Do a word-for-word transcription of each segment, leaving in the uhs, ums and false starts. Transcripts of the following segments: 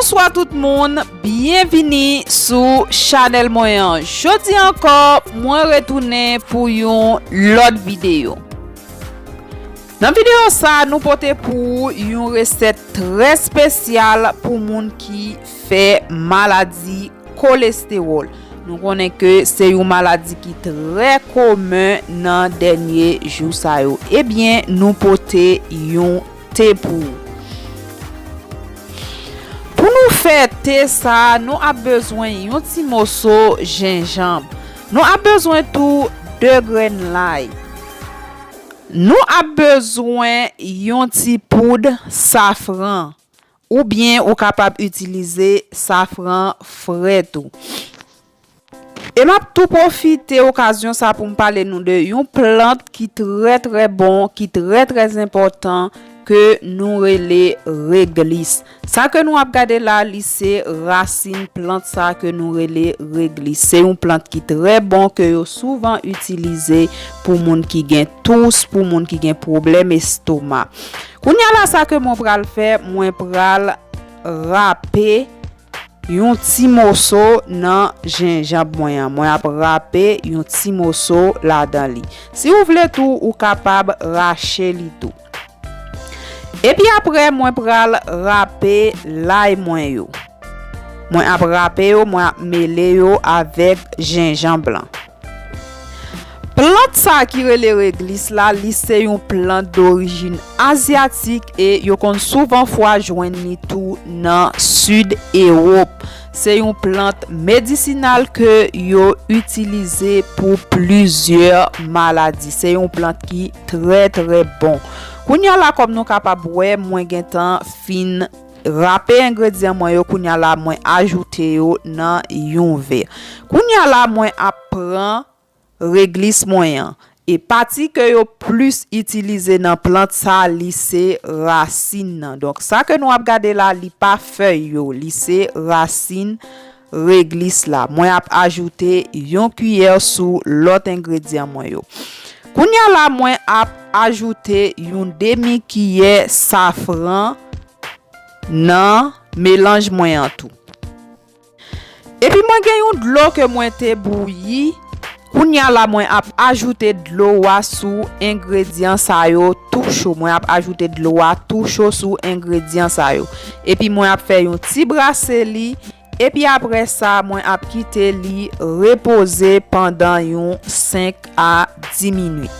Bonswa tout moun, byenvini sou chanèl mwen an. Jodi ankò, mwen retounen pou yon lòt videyo. Nan videyo sa, nou pote pou ou yon resèt trè espesyal pou moun ki fè maladi kolestewòl. Nou konnen ke se yon maladi ki trè komen nan dènye jou sa yo. Ebyen, nou pote yon te pou ou. Pou nou fè te sa, nou ap bezwen yon ti moso jenjanm. Nou ap bezwen tou de grenn lay. Nou ap bezwen yon ti poud safran. Oubyen ou kapab itilize safran fre tou. E m ap tou pwofite okazyon sa pou m pale nou de yon plant ki trè, trè bon, ki trè, trè enpòtan, ke nou rele reglis. Sa ke nou ap gade la, li se rasin plant sa ke nou rele reglis. Se yon plant ki trè bon, ke yo souvan itilize pou moun ki gen tous, pou moun ki gen pwoblèm estoma. Kounye a la, sa ke mwen pral fè, mwen pral rape yon ti moso nan jenjanm mwen an. Mwen ap rape yon ti moso ladan li. Si w vle tou, ou kapab rache li tou. Epi apre, mwen pral rape lay mwen yo. Mwen ap rape yo, mwen ap mele yo avèk jenjanm lan. Plant sa ki rele reglis la, li se yon plant dorijin azyatik e yo konn souvan fwa jwenn li tou nan sid Ewòp. Se yon plant medisinal ke yo itilize pou plizyè maladi. Se yon plant ki trè, trè bon. Kounye a la, kòm nou kapab wè, mwen gentan fin rape engredyan mwen yo. Kounye a la, mwen ajoute yo nan yon vè. Kounye a la, mwen ap pran reglis mwen an. E pati ke yo plis itilize nan plant sa, li se rasin nan. Donk, sa ke nou ap gade la, li pa fèy yo, li se rasin reglis la. Mwen ap ajoute yon kiyè sou lòt engredyan mwen yo. Kounye a la, mwen ap ajoute yon demi kiyè safran nan melanj mwen an tou. Epi mwen gen yon dlo ke mwen te bouyi. Kounye a la, mwen ap ajoute dlo a sou engredyan sa yo tou cho. Mwen ap ajoute dlo a tou cho sou engredyan sa yo. Epi mwen ap fè yon ti brase li. Epi apre sa, mwen ap kite li repoze pandan yon senk a dis minit.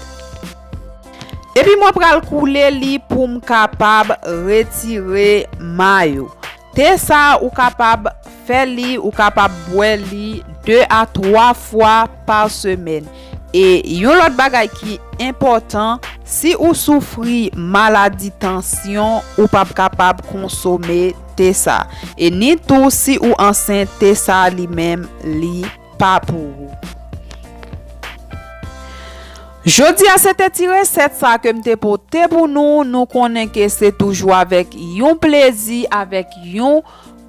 Epi mwen pral koule li pou m kapab retire ma yo. Te sa, ou kapab fè li, ou kapab bwè li de a twa fwa pa semèn. E yon lòt bagay ki enpòtan, si ou soufri maladi tansyon, ou p ap kapab konsome te sa. E ni tou si ou ansent, te sa li menm, li pa pou ou. Jodi a, se te ti resèt sa ke m te pote pou nou. Nou konnen ke se toujou avèk yon plezi, avèk yon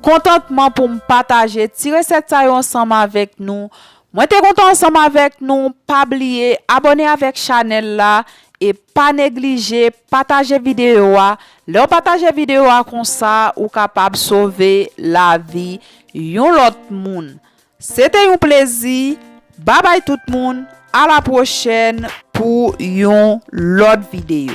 kontantman pou m pataje ti resèt sa yo ansanm avèk nou. Mwen te kontan ansanm avèk nou. Pa bliye abòne avèk chanèl la e pa neglije pataje videyo a. Lè w pataje videyo a konsa, ou kapab sove lavi yon lòt moun. Se te yon plezi. Babay tout moun. A la pwochèn pou yon lòt videyo.